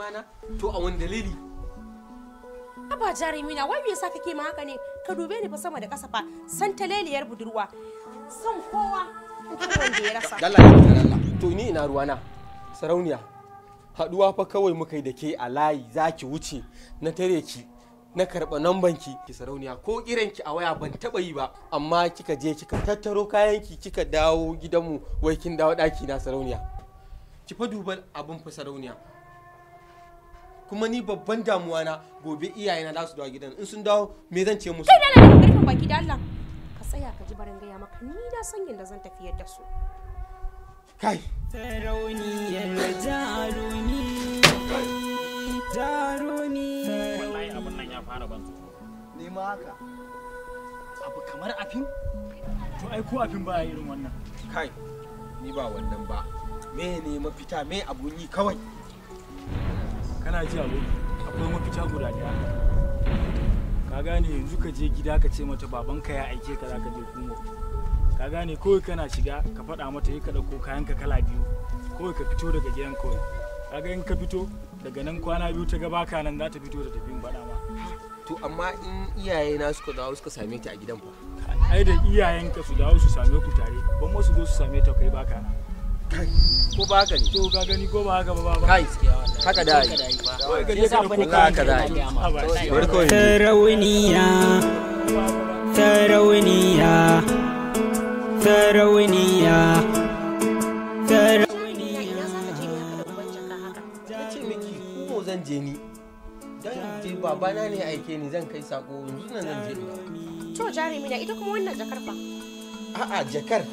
nema na? To a wani dalili? Aba jarumi na, wai me yasa kake ma haka ne? Ka dube ni fa sama da ƙasa fa, san taleliyar budurwa. Son kowa wanda ya rasa. Dalla dalla. To ni ina ruwana. Sarauniya. Haduwa fa kawai muka yi da ke a layi zaki wuce na tare ki. Na karɓa namban ki ki sarauniya ko kiran ki a waya ban taɓa yi ba amma kika je kika tattaro kayan ki kika dawo gidanmu wai kin dawo ɗaki na sarauniya. Ki fa duba abun fa sarauniya. Kuma ni babban damuwa na gobe iyayena za su dawo gidan in sun dawo me zan ce musu? Kai dala da karfin baki da Allah. Ka tsaya ka ji barin gaya maka ni na san yadda zan tafiyar da su. Kai. Sarauniyar jarumi. Jarumi. Wallahi abun nan ya fara ban tsoro. Ni ma haka. Abu kamar afin? To ai ko afin ba irin wannan. Kai, ni ba wannan ba. Me ne mafita me abun yi kawai? Kana ji abu akwai mafita guda daya. Ka gane yanzu ka je gida ka ce mata babanka ya aike ka zaka je Kumo. Ka gane kawai kana shiga ka faɗa mata yi ka ɗauko kayanka kala biyu. Kawai ka fito daga gidan kawai. Kaga in ka fito daga nan kwana biyu ta gaba ka nan za ta fito da tafin faɗa ma. To amma in iyaye na suka dawo suka same ta a gidan fa? Ai da iyayenka su dawo su same ku tare, ban wasu zo su same ta kai baka nan. Kai, ko ba haka ne? To ka gani ko ba haka ba ba. Kai, haka da yi. Haka da yi. Bari kawai. Sarauniya, sarauniya, sarauniya, sarauniya. Ina za ka je ne haka da uban jaka haka? Na ce miki Kumo zan je ni. Dan je babana ne aike ni zan kai sako yanzu nan zan je ina. To jarumi na ita kuma wannan jakar fa? A'a jakar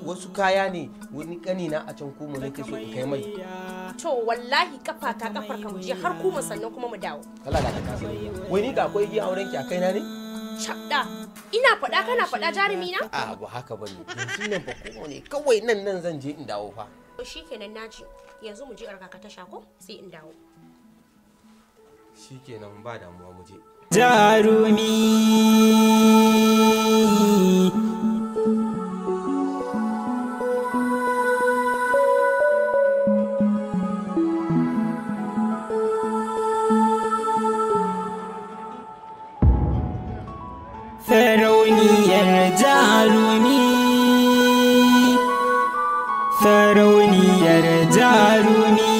wasu kaya ne wani kani na a can Kumo nake so in kai mai. To wallahi kafa ta kafar ka mu je har Kumo sannan kuma mu dawo. Allah da ka kasa. Wai ni da akwai igiya auren ki a kaina ne? Cabda ina faɗa kana faɗa jarumi na? A'a ba haka bane. Yanzu nan fa Kumo ne kawai nan nan zan je in dawo fa. To shikenan naji yanzu mu je arka ka tasha ko sai in dawo. Shikenan ba damuwa mu je. Jarumi. Sarauniyar jarumi, sarauniyar jarumi.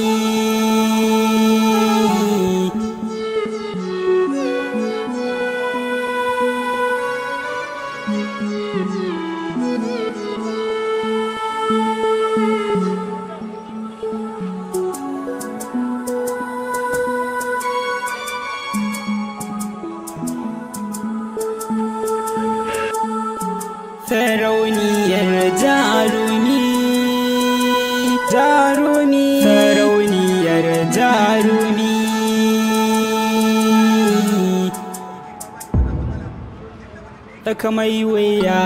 Sarauniyar jarumi, jarumi, sarauniyar jarumi. Tsaka mai wuya,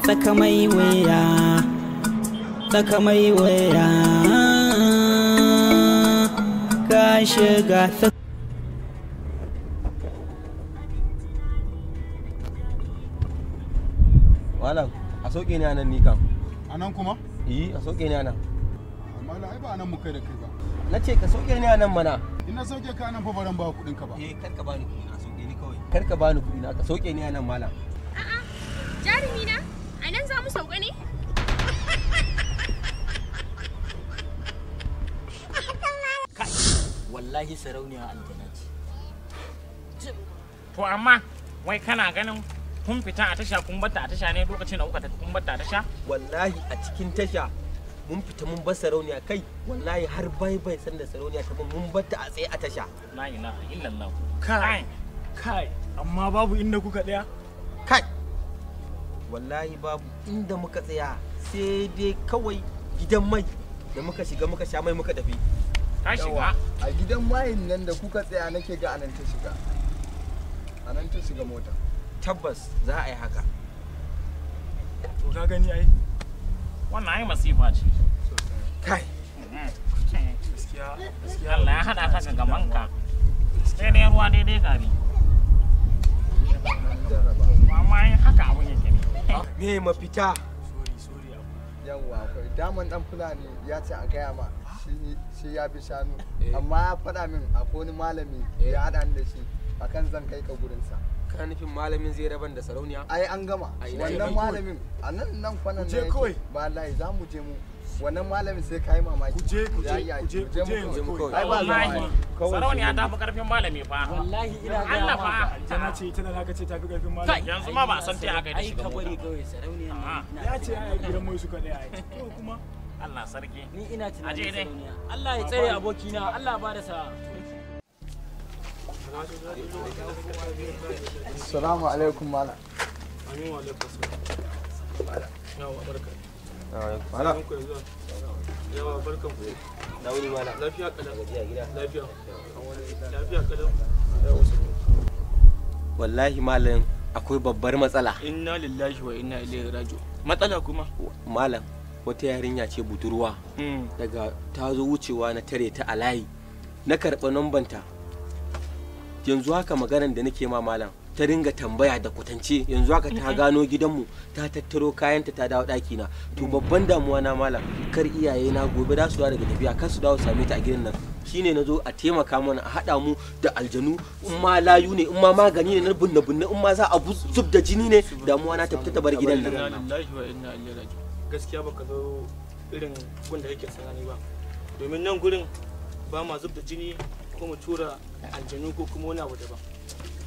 tsaka mai wuya, tsaka mai wuya. Ka shiga tsaka. Malam, a sauke ni anan ni kam. Anan kuma? Eh, a sauke ni anan. Malam, ai ba anan muka da kai ba. Na ce ka sauke ni anan mana. In na sauke ka anan fa baran ba kuɗin ka ba. Eh, kar ka bani kuɗi na, sauke ni kawai. Kar ka bani kuɗi na, ka sauke ni anan malam. A'a, jarumi na, anan za mu sauka ne? Kai, wallahi sarauniya aljana ce. To amma wai kana ganin kun fita a tasha kun batta a tasha ne lokacin da kuka tafi kun batta a tasha? Wallahi a cikin tasha mun fita mun bar sarauniya kai wallahi har bai bai san da sarauniya ta mun batta a tsaye a tasha. La ilaha illallah. Kai, kai, amma babu inda kuka tsaya? Kai, wallahi babu inda muka tsaya sai dai kawai gidan mai da muka shiga muka sha mai muka tafi. Ta shiga? A gidan mayin nan da kuka tsaya nake ga anan ta shiga. Anan ta shiga mota. Tabbas za a yi haka. To ka gani ai. Wannan ai masifa ce. Kai. Gaskiya, gaskiya. Allah ya hada ka ga gamanka. Sai dai ruwa daidai gari. Amma ai haka abun yake ne. Me mafita? Sorry, sorry abu. Yawwa akwai daman dan Fulani ya ce a gaya ma. shi ya bi shanu. Amma ya faɗa min akwai wani malami ya haɗa ni da shi akan zan kai ka gurinsa. Kana nufin malamin zai raban da sarauniya? Ai an gama. Wannan malamin a nan nan kwanan nan yake. Ba layi za mu je mu. Wannan malamin sai kai mamaki. Ku je ku je ku je ku je mu kawai. Ai ba wallahi sarauniya ta fi karfin malami fa. Wallahi ina ga Allah fa. Aljana ce ita da zaka ce ta fi karfin malami. Kai yanzu ma ba a san ta haka da ai shi ka bari kawai sarauniya ne. Ya ce ai gidan mai suka daya ai. To kuma Allah sarki. Ni ina tunanin sarauniya. Allah ya tsare abokina, Allah ba da sa'a. Assalamu alaikum malam. Amin wa alaikum salam. Yawa barka. Malam. Yawa barkan ku. Da wuri malam. Lafiya kalau. Gajiya gida. Lafiya. Lafiya kalau. Yawa Wallahi malam akwai babbar matsala. Inna lillahi wa inna ilaihi raji'un. Matsala kuma? Malam wata yarinya ce budurwa. Daga ta zo wucewa na tare ta a layi. Na karɓi nambanta. Yanzu haka maganar da nake ma malam ta ringa tambaya da kwatance, yanzu haka ta gano gidanmu, ta tattaro kayanta ta dawo ɗakina. To babban damuwa na malam, kar iyaye na gobe za su dawo daga tafiya, kar su dawo same ta a gidan nan. Shine nazo a taimaka mana a haɗa mu da aljanu, in ma layu ne, in ma magani ne na bunne bunne, in ma za a zub da jini ne, damuwa na ta fita ta bar gidan nan. Inna lillahi wa inna ilaihi raji'un. Gaskiya baka zo irin gun da kake tsanani ba, domin nan gurin ba ma zub da jini ko mu tura aljanu ko kuma wani abu daban.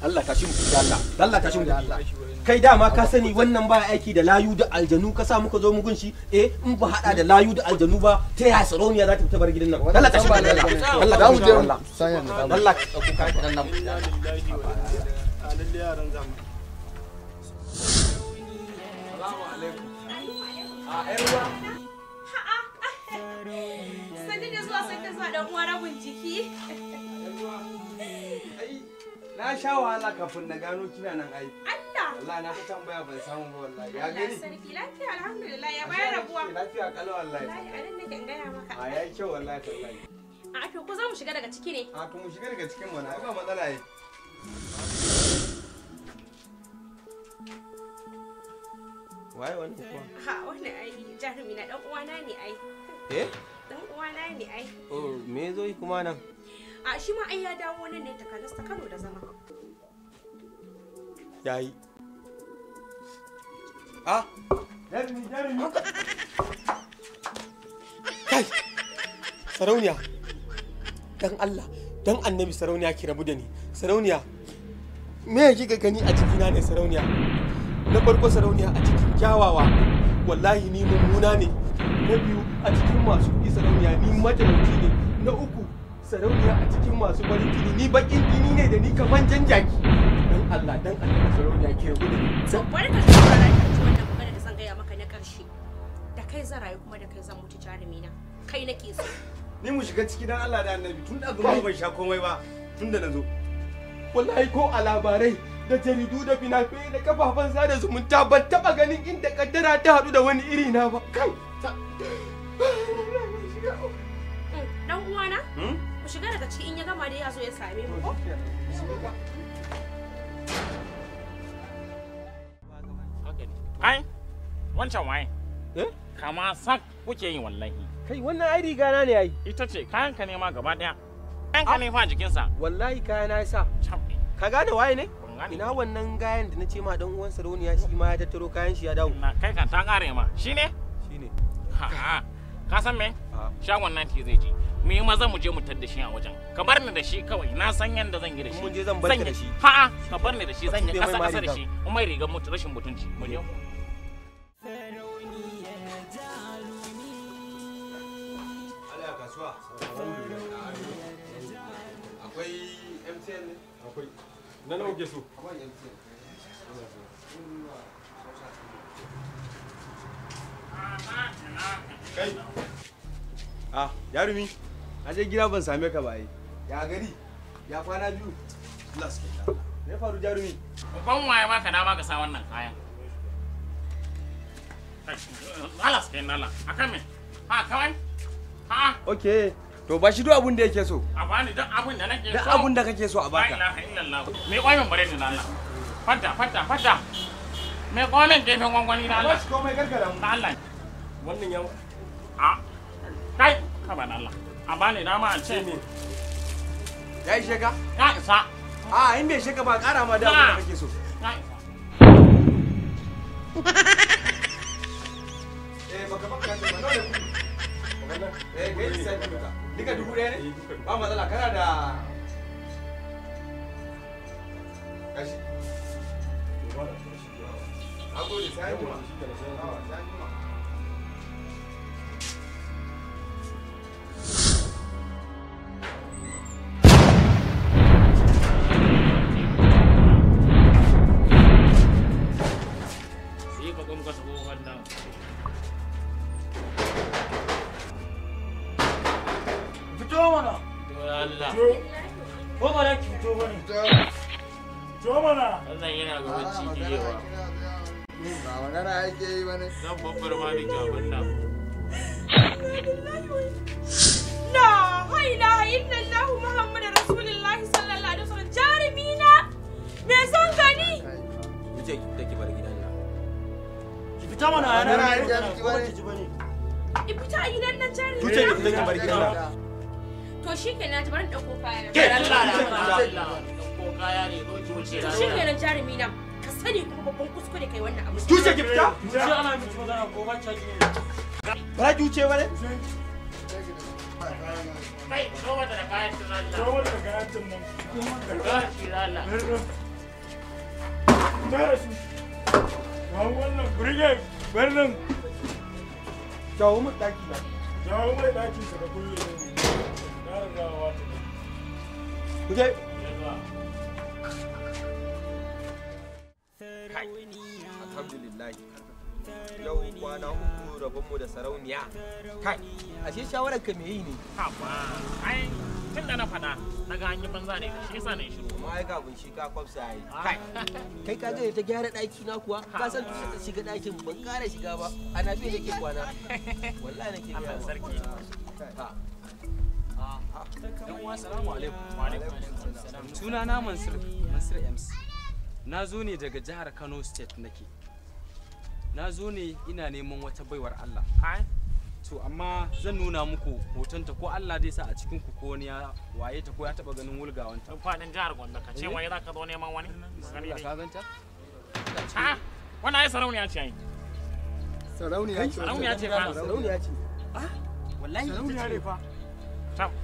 Allah tashi mu Allah, Allah tashi mu Allah. Kai dama ka sani wannan ba aiki da layu da aljanu, ka sa muka zo mu gunshi, eh in ba hada da layu da aljanu ba ta yaya sarauniya za ta fita bar gidan nan? Allah tashi mu Allah, Allah za mu je Allah. San yanzu. Allah ka dauko kayan nan nan. Inna lillahi wa inna ilaihi yaran zamani. Assalamu alaikum. A yar uwa. Sanni da zuwa, sanni da zuwa dan uwa rabin jiki. Ai na sha wahala kafin na gano kina nan ai. Allah. Wallahi na ta tambaya ban samu ba wallahi. Ya Allah gani? sarki lafiya alhamdulillah ya bayar rabuwa. Lafiya kalau wallahi. Wallahi a nan nake in gaya maka. A yayi kyau wallahi tallahi. A to ko za mu shiga daga ciki ne? A to mu shiga daga cikin mana ai ba matsala ai. Waye wannan kuma? Ha wannan ai jarumi na dan uwana ne ai. Eh? Dan uwana ne ai. Oh, me zo yi kuma nan? A shi ma ai ya dawo nan ne takanas ta Kano da zama. Yayi. Ah, jarumi jarumi. Kai! Sarauniya. Dan Allah, dan Annabi sarauniya ki rabu da ni. Sarauniya. Me kika gani a cikina ne sarauniya? Na farko sarauniya a cikin kyawawa, wallahi ni mummuna ne. Na biyu a cikin masu kuɗi sarauniya ni matalauci ne. Na uku sarauniya a cikin masu farin jini ni bakin jini ne da ni kaman jan jaki. Dan Allah, dan Annabi sarauniya ki rabu da ni. To bari ka saurara ka ji wannan magana da zan gaya maka na ƙarshe. Da kai zan rayu kuma da kai zan mutu jarumi na. Kai nake so. Ni mu shiga ciki dan Allah da Annabi tun da zuwa ban sha komai ba tun da nazo. Wallahi ko a labarai da jaridu da fina-finai da kafafen sada zumunta ban taba ganin inda kaddara ta haɗu da wani iri na ba. Kai! Dan uwana? Ku shiga daga ciki in ya gama dai ya zo ya same mu ko? Ai wancan waye? Eh? Kama sak kuke yi wallahi. Kai wannan ai riga na ne ai. Ita ce kayan ka ne ma gaba daya. Kayan ka ne fa jikinsa. Wallahi kaya na yasa. Ka gane waye ne? Ina wannan gayan da na ce ma dan uwan sarauniya shi ma ya tattaro kayan shi ya dawo. Na kai kan ta kare ma. Shi ne? Shi ne. Ha ka san me? Shagon nan zai je. Mu yi maza mu je mu tadda shi a wajen. Ka bar ni da shi kawai. Na san yanda zan yi da shi. Mun je zan bar ka da shi. Ha ka bar ni da shi zan yi kasa kasa da shi. In mai rigar mutu rashin mutunci. Mu je mu. Kasuwa. Akwai MTN ne? Akwai. Na nawa ke so? Akwai MTN. Kai. Ah, jarumi. Na je gida ban same ka ba ai. Ya gari? Ya kwana biyu? Allah suke Allah. Me faru jarumi? Ban waye baka dama ka sa wannan kayan. Allah suke Allah. Akan me? Ha kawai? Ha? Okay. To ba shi duk abun da yake so. A bani duk abun da nake so. Duk abun da kake so a baka. La ilaha illallah. Me kwamin bare ni Allah. Fanta fanta fanta. Me kwamin gefen gwangwani na Allah. Ba shi komai karkara mu. Na Allah. Wannan ya A. Kai ka ba na Allah. A bani dama a ce. Ya ishe ka? Ya isa. A in bai ishe ka ba ƙara ma da abin da kake so. Ya isa. Eh baka baka ta ba nawa ne? Eh kai lissafi duka. Duka 1000 ne? Ba matsala kana da gashi. Agode sai an jima. Sai an jima. Sai ka gwamka sabo wannan. Fito mana. Allah. Ko ba za ki fito ba ne? Fito mana. Wannan yana gaban cikiyewa. Ba magana ake yi ba ne. Zan babbar ma miki abin nan. La ilaha illallah Muhammadu Rasulullah sallallahu alaihi wasallam jarumi na me son gani? Wuce ki fita ki bar gidan nan. Ki fita mana yana Magana ake yi ko ba ne. ki ji ba ne. Ki fita a gidan nan jarumi Wuce ki na. fita ki bar gidan nan. To shikenan ji bari in dauko kaya. Ke Allah. Ko kaya ne zo ki wuce. To shikenan jarumi na ka sani kuma babban kuskure kai wannan abu. Wuce ki fita. Wuce ana miki magana ko ba ki ji ne. Ba za ki wuce ba ne? Kai, zo mata da kayan tun Allah. Fito mana da kayan tun nan. Zo ki Allah. Tara su. Ga wannan burge birnin. Jawo mu daki na. Jawo mai ɗakin sa ka kulle ne. Ƙara dawowa ta. Wuce. Alhamdulillah. Yau kwana 3 rabonmu da sarauniya. Kai, ashe shawarar ka me yi ne? Haba, ai tun da na faɗa na ga an yi banza da ita shi yasa na yi shiru. Amma ai kafin shi ka kwafsa yayi. Kai, kai ka ga ta gyara ɗaki na kuwa? Ka san tun da shiga ɗakin ban ƙara shiga ba. Ana biye nake kwana. Wallahi nake gaya Allah ma. sarki. Ha. Yan uwa salamu alaikum. Wa alaikum assalam. Suna na Mansur, Mansur MC. Na zo ne daga jihar Kano State nake. Na zo ne ina neman wata baiwar Allah. Ai, To amma zan nuna muku hotonta ko Allah zai sa a cikin ku ko wani ya waye ta ko ya taba ganin wulgawanta. duk faɗin jihar Gombe ka ce wai za ka zo neman wani? Bismillah ka ganta? Ah, wannan ai sarauniya ce ai. Sarauniya ce. Sarauniya ce fa. Sarauniya ce. Wallahi ita Sarauniya ne ce. fa.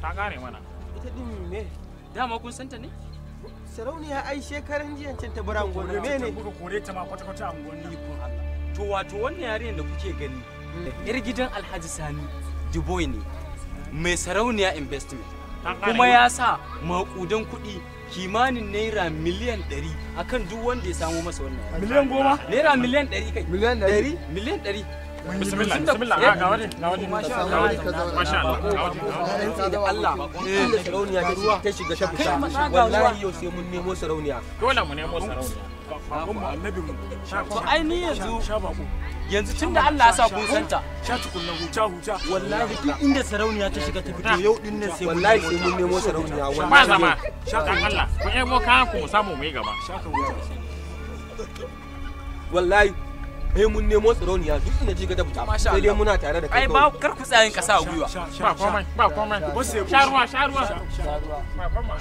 Ta gane mana. Ita din me? Dama kun santa ne? Sarauniya ai shekaran jiyan can ta bar angon Kore me ta, ne? Kuka kore ta ma kwata-kwata a unguwan nan. Ikon Allah. To wato wannan yarinyar da kuke gani yar gidan Alhaji Sani Duboy ne mai sarauniya investment. Ta gane Kuma ya sa maƙudan kuɗi kimanin naira miliyan 100 akan duk wanda ya samo masa wannan yarinya. Miliyan 10? Naira miliyan 100 kai. Miliyan 100? Miliyan 100. Bismillah, Tunda- bismillah. Ah, ga waje, ga waje. Masha Ka Allah. zauna, ka zauna. Masha Allah, ga waje, ga waje. Rantsi da Allah, inda sarauniya ta shiga ta fita. Wallahi yau sai mun nemo sarauniya. Dole mu nemo sarauniya. Bakon mu annabi mu. Sha To ai ni yanzu Sha bako. yanzu tunda Allah ya sa kun santa Sha tukunna huta huta. Wallahi duk inda sarauniya ta shiga ta fito yau din nan sai mun Wallahi sai mun nemo sarauniya. Ba Wallahi. zama. Dan Allah, ku ebo kayan ku mu samu mu yi gaba. Sha ka huta. Wallahi. Sai mun nemo sarauniya duk inda ta shiga ta fita. Masha Sai dai Allah. muna tare da kai ai kawai. ba kar ku tsaya yin kasa a gwiwa. Sha sha Ba komai, ba komai. Ba sai Sha ruwa, sha ruwa. Sha Ba komai.